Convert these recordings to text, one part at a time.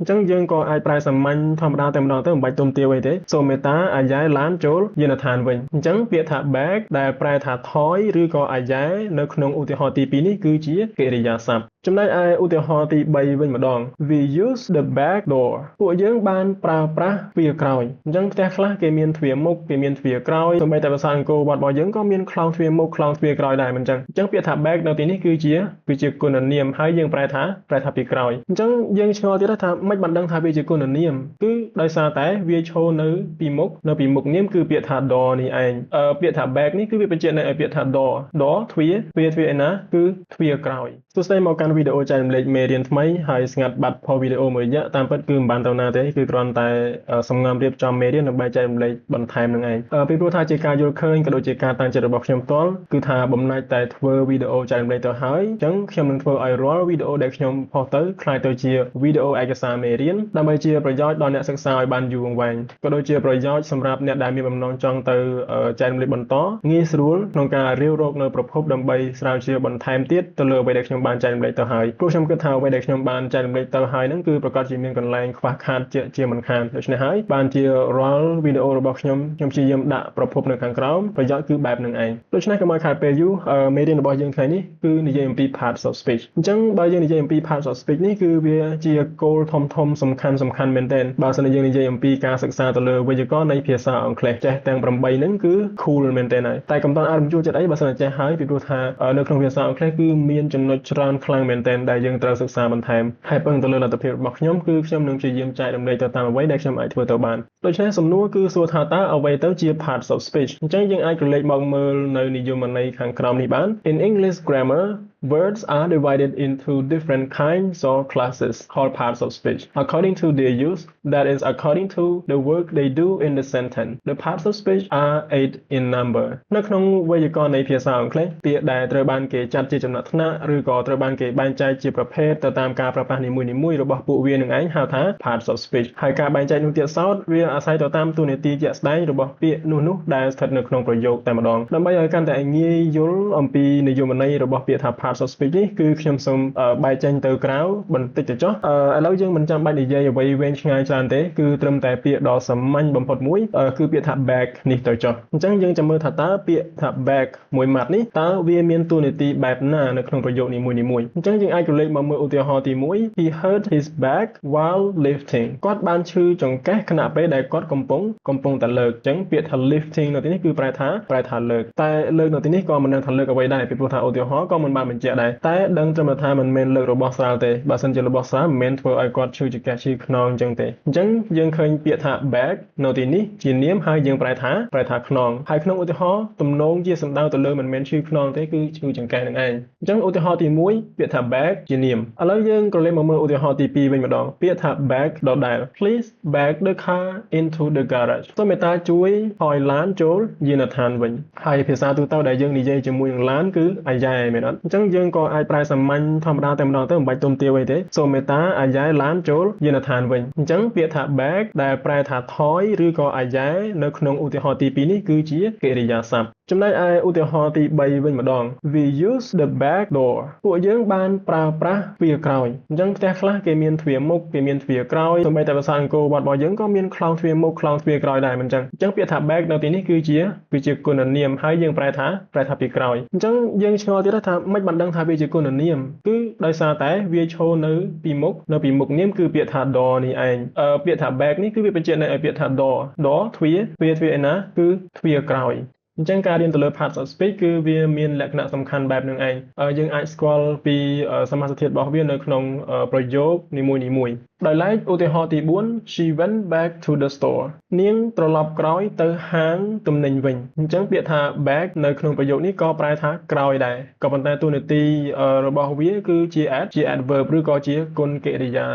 អញ្ចឹងយើងក៏អាចប្រែសាមញ្ញធម្មតាតែម្ដងទៅមិនបាច់ទុំទាវអីទេសូមមេត្តាអាយ៉ែឡានចូលយានដ្ឋានវិញអញ្ចឹងពាក្យថា back ដែលប្រែថាថយឬក៏អាយ៉ែនៅក្នុងឧទាហរណ៍ទី2នេះគឺជាកិរិយាសព្ទចំណែកឯឧទាហរណ៍ទី3វិញម្ដង We use the back door ពួកយើងបានប្រើប្រាស់ទ្វារក្រោយអញ្ចឹងផ្ទះខ្លះគេមានទ្វារមុខគេមានទ្វារក្រោយសូម្បីតែប្រាសាទអង្គរវត្តរបស់យើងក៏មានខ្លោងទ្វារមុខខ្លោងទ្វារក្រោយដែរមិនអញ្ចឹងអញ្ចឹងពាក្យថា back នៅទីនេះគឺជាគុណនាមហើយយើងប្រែថាប្រែថាពីក្រោយអញ្ចឹងយើងឆ្ងល់ទៀតថាមិនបានដឹងថាវាជាគុណនាមគឺដោយសារតែវាឈរនៅពីមុខនៅពីមុខនាមគឺពាក្យថា door នេះឯងពាក្យថា back នេះគឺវាបញ្ជាក់នៅឲ្យពាក្យថា door door ទ្វារទ្វារទ្វារឯណាគឺទ្វារក្រោយសួស្តីមកកាន់វីដេអូចែករំលែកមេរៀនថ្មីហើយស្ងាត់បាត់ផុសវីដេអូមួយរយៈតាមពិតគឺមិនបានទៅណាទេគឺគ្រាន់តែសំងំរៀបចំមេរៀនដើម្បីចែករំលែកបន្ថែមនឹងឯងពីព្រោះថាជាការយល់ឃើញក៏ដូចជាការតាំងចិត្តរបស់ខ្ញុំផ្ទាល់គឺថាបំណាច់តែធ្វើវីដេអូចែករំលែកទៅហើយអញ្ចឹងខ្ញុំនឹងធ្វើឲ្យរាល់វីដេអូដែលខ្ញុំផុសទៅក្លាយទៅជាវីដេអូឯកសារមេរៀនដើម្បីជាប្រយោជន៍ដល់អ្នកសិក្សាឲ្យបានយូរអង្វែងក៏ដូចជាប្រយោជន៍សម្រាប់អ្នកដែលមានបំណងចង់ទៅចែករំលែកបន្តងាយស្រួលក្នុងការរាវរកនៅប្រភពដើម្បីស្រាវជ្រាវបន្ថែមទៀតទៅលើអ្វីដែលខ្ញុំបានចែករំលែកទៅហើយព្រោះខ្ញុំគិតថាអ្វីដែលខ្ញុំបានចែករំលែកទៅហើយហ្នឹងគឺប្រកាសជាមានកន្លែងខ្វះខាតជាមិនខានដូច្នេះហើយបានជារាល់វីដេអូរបស់ខ្ញុំខ្ញុំព្យាយាមដាក់ប្រភពនៅខាងក្រោមប្រយោជន៍គឺបែបហ្នឹងឯងដូច្នេះកុំឲ្យខាតពេលយូរមេរៀនរបស់យើងថ្ងៃនេះគឺនិយាយអំពី parts of speech អញ្ចឹងបើយើងនិយាយអំពី parts of speech នេះគឺវាជាគោលធំធំសំខាន់សំខាន់មែនទែនបើសិនជាយើងនិយាយអំពីការសិក្សាទៅលើវេយ្យាករណ៍នៃភាសាអង់គ្លេសចេះទាំង8ហ្នឹងគឺ cool មែនទែនហើយតែកុំតន់អារំជួលចិត្តអីបើសិនជាចេះហើយពីព្រោះថានៅក្នុងភាសាអង់គ្លេសគឺមានចំណុចច្រើនខ្លាំងមែនទែនដែលយើងត្រូវសិក្សាបន្ថែមហើយពឹងទៅលើលទ្ធភាពរបស់ខ្ញុំគឺខ្ញុំនឹងព្យាយាមចែករំលែកទៅតាមអ្វីដែលខ្ញុំអាចធ្វើទៅបានដូច្នេះសំណួរគឺសួរថាតើអ្វីទៅជា parts of speech អញ្ចឹងយើងអាចក្រឡេកមកមើលនៅនិយមន័យខាងក្រោមនេះបាន In English grammar, words are divided into different kinds or classes called parts of speech according to their use, that is, according to the work they do in the sentence. The parts of speech are eight in number. នៅក្នុងវេយ្យាករណ៍នៃភាសាអង់គ្លេសពាក្យដែលត្រូវបានគេចាត់ជាចំណាត់ថ្នាក់ឬក៏ត្រូវបានគេបែងចែកជាប្រភេទទៅតាមការប្រើប្រាស់នីមួយៗរបស់ពួកវានឹងឯងហៅថា parts of speech ហើយការបែងចែកនោះទៀតសោតវាអាស្រ័យទៅតាមតួនាទីជាក់ស្ដែងរបស់ពាក្យនោះនោះដែលស្ថិតនៅក្នុងប្រយោគតែម្ដងដើម្បីឲ្យកាន់តែងាយយល់អំពីនិយមន័យរបស់ពាក្យថា parts of speech នេះគឺខ្ញុំសូមបែកចេញទៅក្រៅបន្តិចទៅចុះឥឡូវយើងមិនចាំបាច់និយាយអ្វីវែងឆ្ងាយច្រើនទេគឺត្រឹមតែពាក្យដ៏សាមញ្ញបំផុតមួយគឺពាក្យថា back នេះទៅចុះអញ្ចឹងយើងចាំមើលថាតើពាក្យថា back មួយម៉ាត់នេះតើវាមានតួនាទីបែបណានៅក្នុងប្រយោគនីមួយៗអញ្ចឹងយើងអាចក្រឡេកមកមើលឧទាហរណ៍ទី1 He hurt his back while lifting. គាត់បានឈឺចង្កេះខណៈពេលដែលគាត់កំពុងកំពុងតែលើកអញ្ចឹងពាក្យថា lifting នៅទីនេះគឺប្រែថាប្រែថាលើកតែលើកនៅទីនេះក៏មិនដឹងថាលើកអ្វីដែរពីព្រោះថាឧទាហរណ៍ក៏មិនបានបញ្ជាក់ដែរតែដឹងត្រឹមថាមិនមែនលើករបស់ស្រាលទេបើសិនជារបស់ស្រាលមិនមែនធ្វើឲ្យគាត់ឈឺចង្កេះឈឺខ្នងអញ្ចឹងទេអញ្ចឹងយើងឃើញពាក្យថា back នៅទីនេះជានាមហើយយើងប្រែថាប្រែថាខ្នងហើយក្នុងឧទាហរណ៍ទំនងជាសំដៅទៅលើមិនមែនឈឺខ្នងទេគឺឈឺចង្កេះនឹងឯងអញ្ចឹងឧទាហរណ៍ទី1ពាក្យថា back ជានាមឥឡូវយើងក៏លេខមកមើលឧទាហរណ៍ទី2វិញម្ដងពាក្យថា back ដដែល Please back the car into the garage. សូមមេត្តាជួយថយឡានចូលយានដ្ឋានវិញហើយភាសាទូទៅដែលយើងនិយាយជាមួយនឹងឡានគឺអាយ៉ែមែនអត់អញ្ចឹងយើងក៏អាចប្រែសាមញ្ញធម្មតាតែម្ដងទៅមិនបាច់ទុំទាវអីទេសូមមេត្តាអាយ៉ែឡានចូលយានដ្ឋានវិញអញ្ចឹងពាក្យថា back ដែលប្រែថាថយឬក៏អាយ៉ែនៅក្នុងឧទាហរណ៍ទី2នេះគឺជាកិរិយាសព្ទចំណែកឯឧទាហរណ៍ទី3វិញម្ដង We use the back door. ពួកយើងបានប្រើប្រាស់ទ្វារក្រោយអញ្ចឹងផ្ទះខ្លះគេមានទ្វារមុខគេមានទ្វារក្រោយសូម្បីតែប្រាសាទអង្គរវត្តរបស់យើងក៏មានខ្លោងទ្វារមុខខ្លោងទ្វារក្រោយដែរមិនអញ្ចឹងអញ្ចឹងពាក្យថា back នៅទីនេះគឺជាគឺជាគុណនាមហើយយើងប្រែថាប្រែថាពីក្រោយអញ្ចឹងយើងឆ្ងល់ទៀតថាមិនបានដឹងថាវាជាគុណនាមគឺដោយសារតែវាឈរនៅពីមុខនៅពីមុខនាមគឺពាក្យថា door នេះឯងពាក្យថា back នេះគឺវាបញ្ជាក់នៅឲ្យពាក្យថា door door ទ្វារទ្វារទ្វារឯណាគឺទ្វារក្រោយអញ្ចឹងការរៀនទៅលើ parts of speech គឺវាមានលក្ខណៈសំខាន់បែបហ្នឹងឯងយើងអាចស្គាល់ពីសមាសធាតុរបស់វានៅក្នុងប្រយោគនីមួយៗដោយឡែកឧទាហរណ៍ទី4 She went back to the store. នាងត្រឡប់ក្រោយទៅហាងទំនិញវិញអញ្ចឹងពាក្យថា back នៅក្នុងប្រយោគនេះក៏ប្រែថាក្រោយដែរក៏ប៉ុន្តែតួនាទីរបស់វាគឺជា ជា adverb ឬក៏ជាគុណកិរិយា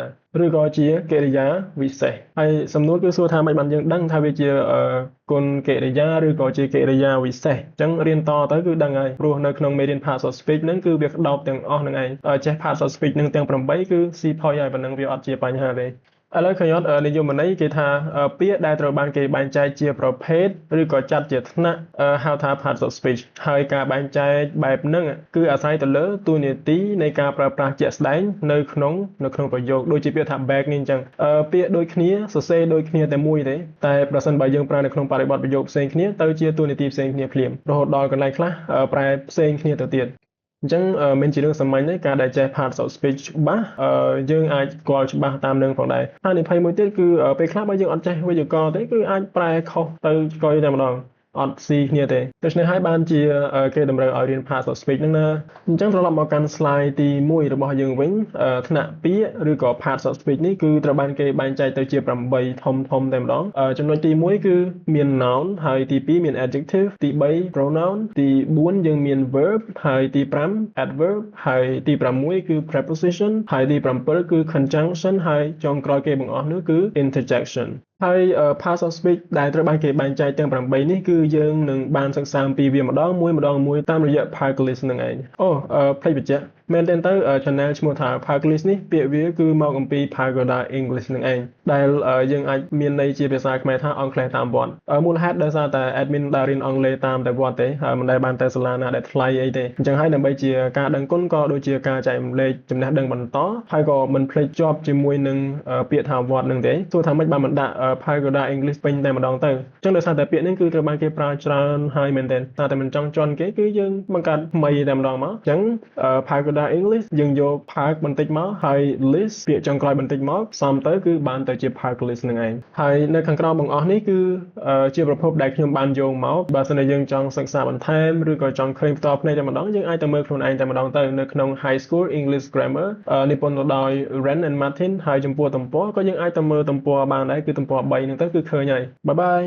ឬក៏ជាកិរិយាវិសេសហើយសំណួរគឺសួរថាមិនបានយើងដឹងថាវាជាគុណកិរិយាឬក៏ជាកិរិយាវិសេសអញ្ចឹងរៀនតទៅគឺដឹងហើយព្រោះនៅក្នុងមេរៀន parts of speech ហ្នឹងគឺវាក្តោបទាំងអស់ហ្នឹងឯងចេះ parts of speech ហ្នឹងទាំង8គឺ C ផុយហើយប៉ុណ្ណឹងវាអត់ជាបញ្ហាទេ។ ឥឡូវឃើញអត់និយមន័យគេថាពាក្យដែលត្រូវបានគេបែងចែកជាប្រភេទឬក៏ចាត់ជាថ្នាក់ហៅថា parts of speech ហើយការបែងចែកបែបហ្នឹងគឺអាស្រ័យទៅលើតួនាទីនៃការប្រើប្រាស់ជាក់ស្ដែងនៅក្នុងប្រយោគដូចជាពាក្យថា bag នេះអញ្ចឹងពាក្យដូចគ្នាសរសេរដូចគ្នាតែមួយទេតែប្រសិនបើយើងប្រើនៅក្នុងបរិបទប្រយោគផ្សេងគ្នាទៅជាតួនាទីផ្សេងគ្នាភ្លាមរហូតដល់កន្លែងខ្លះប្រែផ្សេងគ្នាទៅទៀតអញ្ចឹងមិនជារឿងសាមញ្ញទេការដែលចេះ parts of speech ច្បាស់យើងអាចស្គាល់ច្បាស់តាមនឹងផងដែរហានិភ័យមួយទៀតគឺពេលខ្លះបើយើងអត់ចេះវេយ្យាករណ៍ទេគឺអាចប្រែខុសទៅឆ្កយតែម្ដងអត់ស៊ីគ្នាទេដូច្នេះហើយបានជាគេតម្រូវឲ្យរៀន parts of speech ហ្នឹងណាអញ្ចឹងត្រឡប់មកកាន់ slide ទី1របស់យើងវិញថ្នាក់ពាក្យឬក៏ parts of speech នេះគឺត្រូវបានគេបែងចែកទៅជា8ធំធំតែម្ដងចំណុចទី1គឺមាន noun ហើយទី2មាន adjective ទី3 pronoun ទី4យើងមាន verb ហើយទី5 adverb ហើយទី6គឺ preposition ហើយទី7គឺ conjunction ហើយចុងក្រោយគេបង្អស់នោះគឺ interjection ហើយ parts of speech ដែលត្រូវបានគេបែងចែកទាំង8នេះគឺយើងនឹងបានសិក្សាអំពីវាម្ដងមួយម្ដងមួយតាមរយៈ Parklist នឹងឯងអូភ្លេចបញ្ជាក់មែនទែនទៅ channel ឈ្មោះថា Parklist នេះពាក្យវាគឺមកអំពី Pagoda English នឹងឯងដែលយើងអាចមានន័យជាភាសាខ្មែរថាអង់គ្លេសតាមវត្តមូលហេតុដោយសារតែ admin ដែលរៀនអង់គ្លេសតាមតែវត្តទេហើយមិនដែលបានទៅសាលាណាដែលថ្លៃអីទេអញ្ចឹងហើយដើម្បីជាការដឹងគុណក៏ដូចជាការចែករំលែកចំណេះដឹងបន្តហើយក៏មិនភ្លេចជាប់ជាមួយនឹងពាក្យថាវត្តនឹងទេសួរថាម៉េចបានមិនដាក់ Pagoda English ពេញតែម្ដងទៅអញ្ចឹងដោយសារតែពាក្យនេះគឺត្រូវបានគេប្រើច្រើនហើយមែនទែនតែតែមិនចង់ជន់គេគឺយើងបង្កើតថ្មីតែម្ដងមកអញ្ចឹង Pagoda English យើងយក park បន្តិចមកហើយ list ពាក្យចុងក្រោយបន្តិចមកផ្សំទៅគឺបានទៅជា Parklist នឹងឯងហើយនៅខាងក្រោមបង្អស់នេះគឺជាប្រភពដែលខ្ញុំបានយកមកបើសិនជាយើងចង់សិក្សាបន្ថែមឬក៏ចង់ឃើញផ្ទាល់ភ្នែកតែម្ដងយើងអាចទៅមើលខ្លួនឯងតែម្ដងទៅនៅក្នុង High School English Grammar និពន្ធទៅដោយ Wren and Martin ហើយចំពោះទំព័រក៏យើងអាចទៅមើលទំព័របានដែរគឺទំព័រ3ហ្នឹងទៅគឺឃើញហើយ bye bye.